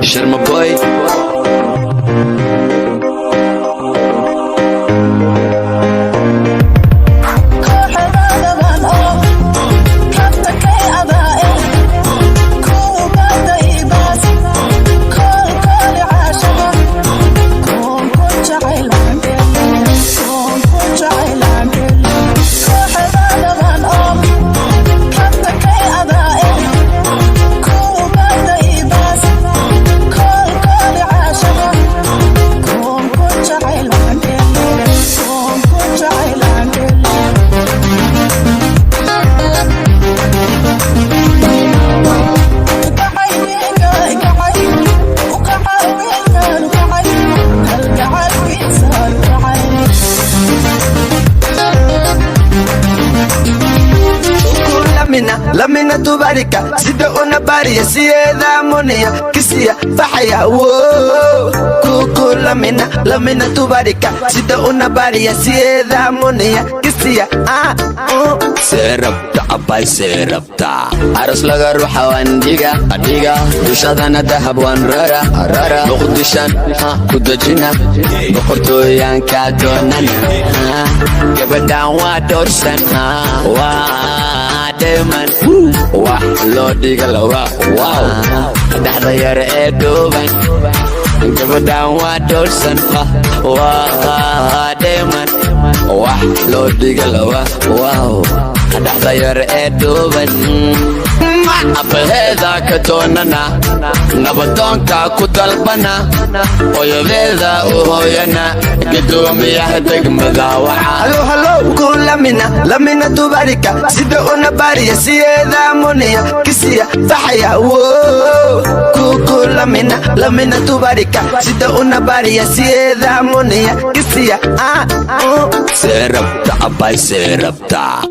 Sharma Boy. Lamina lamina tubarika sida una bariya siyeeda muniya kisiya faxaya wo kuku lamina lamina tubarika sida una bariya siyeeda muniya kisiya ah oh. See rabta abay, see rabta? Aros laga ruxa waan dhiga dhiga, dushadana dahab waan rara rara, Muqdishan ku dejina, boqortooyanka doonana. Gabadhan waa dhowrsan, waa dheeman, wax loo dhiga lawa wow, dhexda yare ee dhuuban. Gabadhan waa dhowrsan, waa dheeman, wax loo dhiga lawa wow, dhexda yare ee dhuuban. Abaheeda ka doonana, nabadoonka ku dalbana, hooyadeeda u hooyana, gudoomiyaha degmada waxa. Hello, hello, ku lamina lamina tubarika sida una bariya siyeeda muniya kisiya faxaya wo kuku lamina lamina tubarika sida una bariya siyeeda muniya kisiya ah oh. See rabta abay, see rabta?